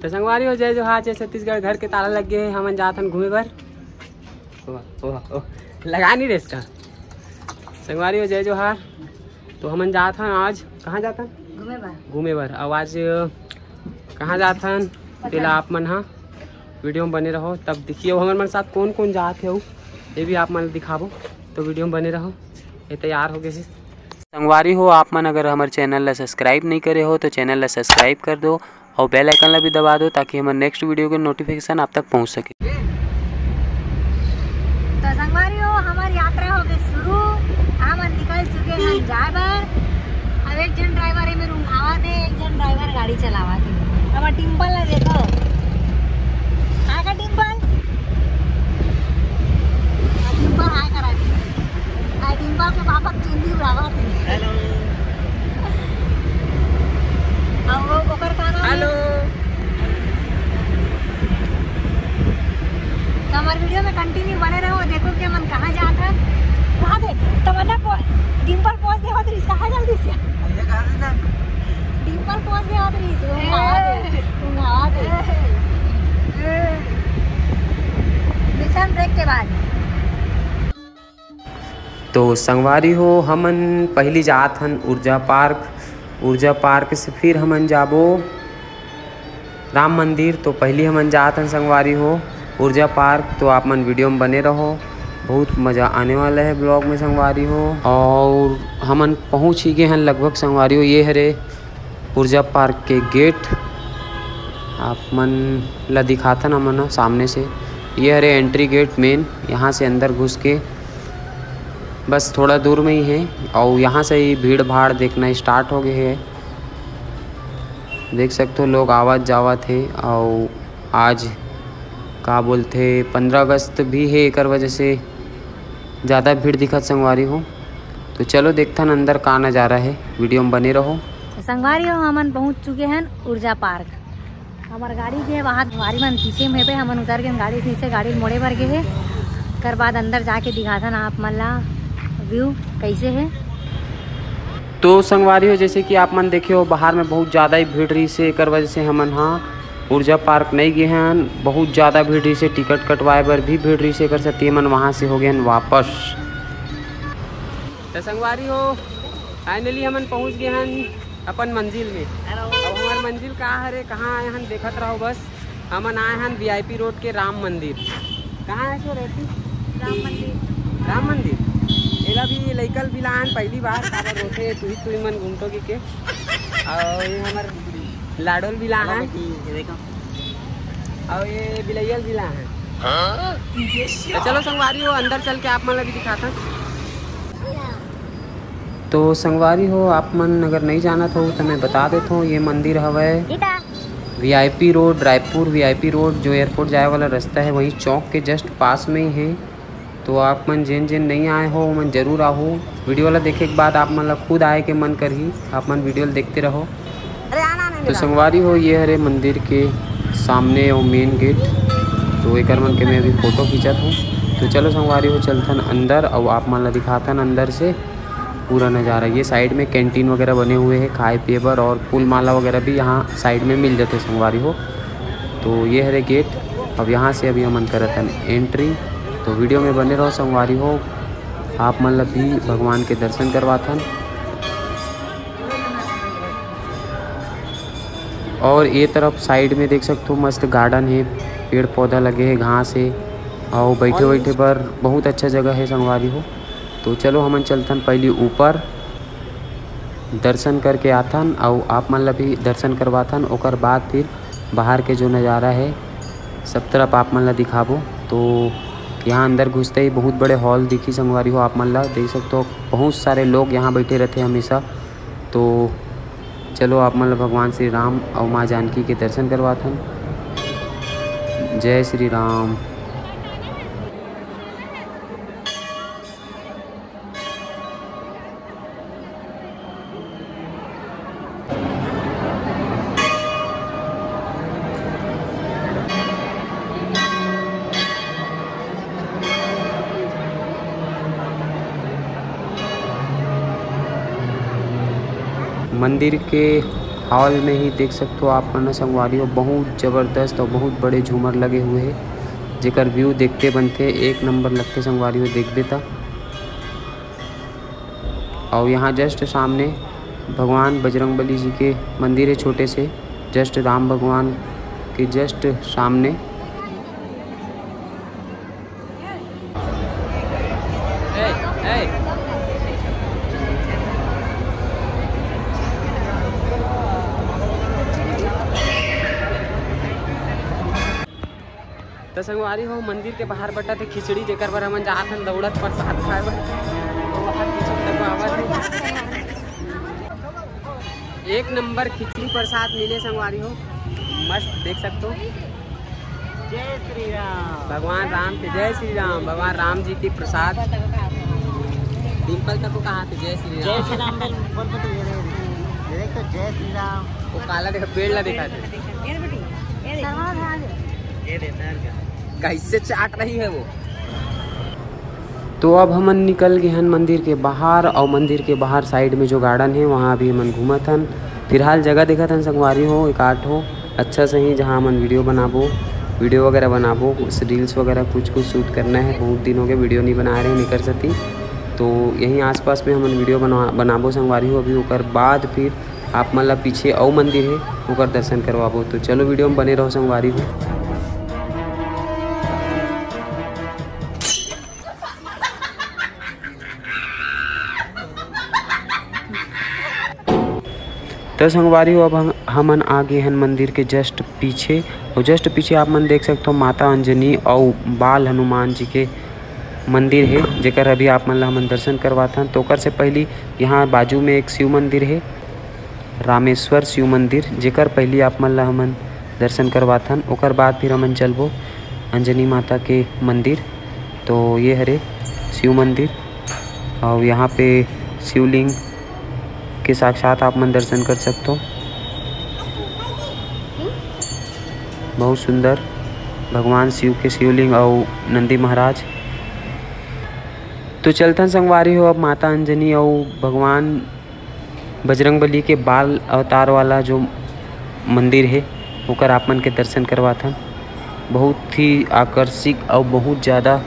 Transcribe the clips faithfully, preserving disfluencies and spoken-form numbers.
तो संगवारी हो, जय जोहार, जय छत्तीसगढ़। घर के ताला लग गए हे, हमन जात हन घूमे बर। ओह, ओह, ओह, लगा नहीं रे इसका। संगवारी हो, जय जोहार। तो हमन जात हन आज, कहाँ जात हन? घूमे बर। घूमे बर। अब आज कहाँ जात हन, तेला आप मन हा वीडियो में बने रहो, तब देखिए हमर मन साथ कौन कौन जात हे, ये भी आप मन दिखाबो। तो वीडियो में बने रहो। ये तैयार हो गए हे। संगवारी हो, आप मन अगर हमर चैनल ला सब्सक्राइब नहीं करे हो तो चैनल ला सब्सक्राइब कर दो और बेल आइकन ला भी दबा दो, ताकि हमर नेक्स्ट वीडियो के नोटिफिकेशन आप तक पहुंच सके। तो संगवारी हो, हमर यात्रा हो गई शुरू। हमन निकल चुके हैं जाए बर। अब एक जन ड्राइवर एमे रुंघावत हे, एक जन ड्राइवर गाड़ी चलावत हे। अब डिम्पल ला देखो, आ का डिम्पल? आ डिम्पल हाय करा दी। आ डिम्पल के पापा चुंदी उड़ावत हे। हेलो। अब वो ओकर का नाम हे? हेलो। तो हमारे वीडियो में कंटिन्यू बने रहो, देखो कि हमन कहाँ जात हन। वहाँ देख, तमन्ना पो-, डिम्पल पोज देवत रहिस, कहाँ जल्दी से? ये कहाँ से ना? डिम्पल पोज देवत रहिस, वो ए। नहावा दे, वो नहावा दे। ए। मिशन ब्रेक के बाद। तो संगवारी हो, हमन पहली जात हन ऊर्जा पार्क। ऊर्जा पार्क से फिर हमन जाबो राम मंदिर। तो पहली हमन जात हन संगवारी हो ऊर्जा पार्क। तो आप मन वीडियो में बने रहो, बहुत मज़ा आने वाला है ब्लॉग में संगवारी हो। और हमन पहुँच ही गए हन लगभग संगवारी हो। ये हरे ऊर्जा पार्क के गेट आप मन ला दिखाथन हमन ह सामने से। ये हरे एंट्री गेट मेन, यहाँ से अंदर घुस के बस थोड़ा दूर में ही है। और यहाँ से ही भीड़ भाड़ देखना स्टार्ट हो गए है। देख सकते हो लोग आवत जावत है। और आज का बोलते पंद्रह अगस्त भी है, एकर वजह से ज़्यादा भीड़ दिखत संगवारी हो। तो चलो देखथन अंदर का नज़ारा है, वीडियो में बने रहो। तो संगवारी हो, हमन पहुंच चुके हैं ऊर्जा पार्क। हमार गाड़ी के वहाँ गाड़ी मन पीछे में हेबे, हमन उतर के गाड़ी से नीचे गाड़ी मोड़े बर गे हे। ओकर बाद अंदर जाके दिखाथन आप मन ला व्यू कैसे है। तो संगवारी हो, जैसे कि आप मन देखे हो, बाहर में बहुत ज़्यादा ही भीड़ रही से, एकर वजह से हमन हा ऊर्जा पार्क नहीं गे हन। बहुत ज़्यादा भीड़ रही से, टिकट कटवाए बर भी भीड़ रही से, एकर सेती हमन वहाँ से हो गए हन वापस। तो संगवारी हो, फाइनली हमन पहुंच गए हन अपन मंजिल में। हेलो। अब हमार मंजिल का हरे, कहाँ आए हन, देखत रहो बस। हमन आए हन वीआईपी रोड के राम मंदिर। कहाँ है सो रहती? राम मंदिर। राम मंदिर। एला भी लइकल भी लाहन पहली बार, काबर रोथे तुही तुही मन घूमतो की के। और ये हमार लाडोल भी लाहन। ये देखो। और ये बिलैयल भी लाहन। हाँ? तो चलो संगवारी हो, अंदर चल के आप मन ला भी दिखाता। तो संगवारी हो, आप मन अगर नहीं जानत हो तो मैं बता देता हूँ, ये मंदिर हवय VIP road, Raipur VIP road, जो एयरपोर्ट जाए वाला रास्ता है, वही चौक के जस्ट पास में ही है। तो आप मन जेन जेन नहीं आए हो, ओमन जरूर आहो। वीडियो ला देखे के बाद आप मन ला खुद आए के मन करही। आप मन वीडियो ला देखते रहो। अरे आना नहीं तो मिला। संगवारी हो, ये हरे मंदिर के सामने और मेन गेट। तो एकर मन के मैं अभी फोटो खींचत हूँ। तो चलो संगवारी हो, चलथन अंदर और आप मन ला दिखाथन अंदर से पूरा नज़ारा। ये साइड में कैंटीन वगैरह बने हुए हैं, खाए पिए बर, और फूल माला वगैरह भी यहाँ साइड में मिल जाते संगवारी हो। तो ये हरे गेट। अब यहाँ से अभी हमन करत हन एंट्री। तो वीडियो में बने रहो संगवारी हो, आप मन ला भी भगवान के दर्शन करवाथन। और ये तरफ साइड में देख सकते हो, मस्त गार्डन है, पेड़ पौधा लगे है, घास है, और बैठे बैठे बर बहुत अच्छा जगह है संगवारी हो। तो चलो हमन चलथन पहली ऊपर दर्शन करके आथन, और आप मन ला भी दर्शन करवाथन। ओकर बाद फिर बाहर के जो नज़ारा है सब तरफ आप मन ला दिखाबो। तो यहाँ अंदर घुसते ही बहुत बड़े हॉल दिखी संगवारी हो, आप मन ला देख सकते हो, बहुत सारे लोग यहाँ बैठे रहते हमेशा। तो चलो आप मन ला भगवान श्री राम और माँ जानकी के दर्शन करवाथन। जय श्री राम। मंदिर के हॉल में ही देख सकते हो आप मन संगवारी हो, बहुत जबरदस्त और बहुत बड़े झूमर लगे हुए हैं, जेकर व्यू देखते बनते एक नंबर लगते संगवारी हो, देखबे त। और यहाँ जस्ट सामने भगवान बजरंगबली जी के मंदिर है छोटे से, जस्ट राम भगवान के जस्ट सामने। त संगवारी हो, मंदिर के बाहर बटत हे खिचड़ी, जेकर बर हमन जात हन दौड़त प्रसाद खाए बर। तो बाहर खिचड़ी तक आवत हे। एक नंबर खिचड़ी प्रसाद मिले संगवारी हो, मस्त देख सकते हो। जय श्री राम। भगवान राम के जय श्री राम, भगवान राम जी के प्रसाद। डिम्पल तक को कहा थे जय श्री राम। जय श्री राम बोल, बोल बेटी, ये देख, ये देख तो जय श्री राम। वो काला देखा, पेड़ ला देखा थे। ये दे, ये दे। कैसे चाट रही है वो। तो अब हमन निकल गए हन मंदिर के बाहर, और मंदिर के बाहर साइड में जो गार्डन है, वहाँ अभी हमन घूमत हन। फिलहाल जगह देखत हन संगवारी हो, एक आठ हो अच्छा सही, जहाँ हमन वीडियो बनाबो, वीडियो वगैरह बनाबो, कुछ रील्स वगैरह कुछ कुछ शूट करना है। बहुत दिन हो गए वीडियो नहीं बना रहे, नहीं कर सकी। तो यहीं आसपास में हमन वीडियो बना बनाबो संगवारी हो। अभी ओकर बाद फिर आप मन ला पीछे अउ मंदिर है, ओकर दर्शन करवाबो। तो चलो वीडियो में बने रहो संगवारी हो। तो संगवारी हो, अब हम, हमन आ गए हन मंदिर के जस्ट पीछे, और जस्ट पीछे आप मन देख सकते हो माता अंजनी और बाल हनुमान जी के मंदिर है, जेकर अभी आप मन ला हमन दर्शन करवाथन। तो ओकर से पहली यहाँ बाजू में एक शिव मंदिर है, रामेश्वर शिव मंदिर, जेकर पहली आप मन ला हमन दर्शन करवाथन। ओकर बाद फिर हमन चलबो अंजनी माता के मंदिर। तो ये हरे शिव मंदिर, और यहाँ पे शिवलिंग के साक्षात आप मन दर्शन कर सकते हो। बहुत सुंदर भगवान शिव के शिवलिंग और नंदी महाराज। तो चलथन संगवारी हो, अब माता अंजनी और भगवान बजरंगबली के बाल अवतार वाला जो मंदिर है, ओकर आप मन के दर्शन करवाथन। बहुत ही आकर्षित और बहुत ज़्यादा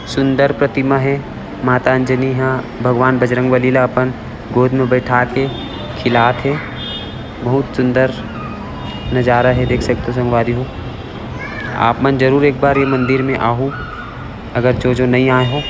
सुंदर प्रतिमा है। माता अंजनी हा भगवान बजरंगबली ला अपन गोद में बैठा के खिलात है। बहुत सुंदर नज़ारा है, देख सकते हो संगवारी हो। आप मन जरूर एक बार ये मंदिर में आहू, अगर जो जो नहीं आए हो।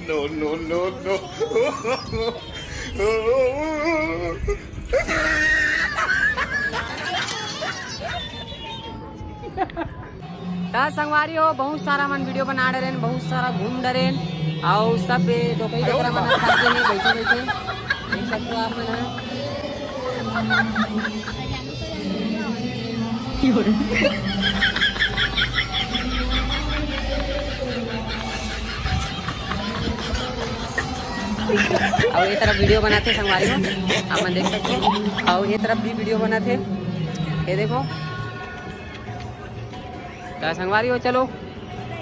No, no, no, no। त संगवारी हो, बहुत सारा मन वीडियो बना डरेन, बहुत सारा घूम डरेन, और सब डोकरी डोकरा मन थक गए हैं बैठे बैठे। देख सकते हो आप मन ह। और ये तरफ वीडियो बनाते संगवारी हो, आप मन देख सकते हो। और ये तरफ भी वीडियो बनाते, ये देखो। त संगवारी हो, चलो,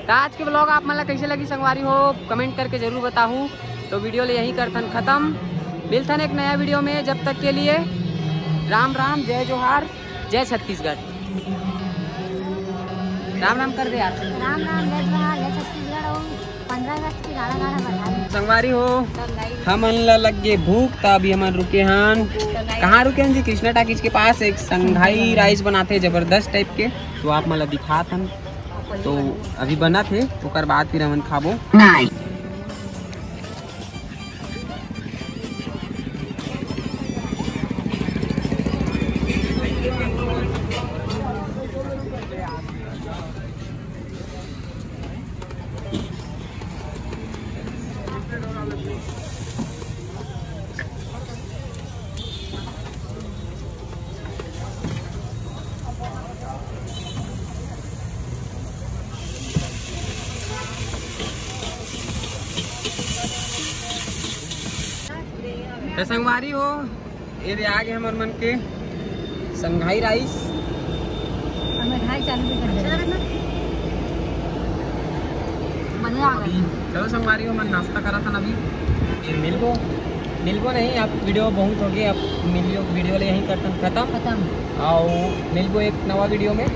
त आज के ब्लॉग आप मन ला कैसे लगी संगवारी हो, कमेंट करके जरूर बताहू। तो वीडियो ले यहीं करथन खत्म, मिलथन एक नया वीडियो में। जब तक के लिए राम राम, जय जोहार, जय छत्तीसगढ़। राम राम कर दे यार। राम राम, जय जोहार, जय छत्तीसगढ़। और पंद्रह अगस्त की गाड़ा गाड़ा बधाई। संगवारी हो, हमन ला लग गे भूख, त अभी हमन रुके हन। कहाँ रुके हन जी? कृष्णा टाकीज के पास एक संघाई राइस बनाथे, जबरदस्त टाइप के, तो आप मन ला दिखात हन। तो अभी बनत हे, ओकर बाद फिर हमन खाबो। तो संगवारी हो, ये दे आगे हमर मन के संघाई राइस। अब मिठाई चालू भी कर देना। मजा आ गया। चलो संगवारी हो, मन नाश्ता करा था ना अभी, फिर मिलबो, मिलबो नहीं, अब वीडियो बहुत हो गए, अब मिलियो वीडियो ले यहीं करतन खत्म। खत्म। आओ, मिलबो एक नवा वीडियो में।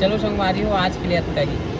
चलो संगवारी हो, आज के लिए इतना ही।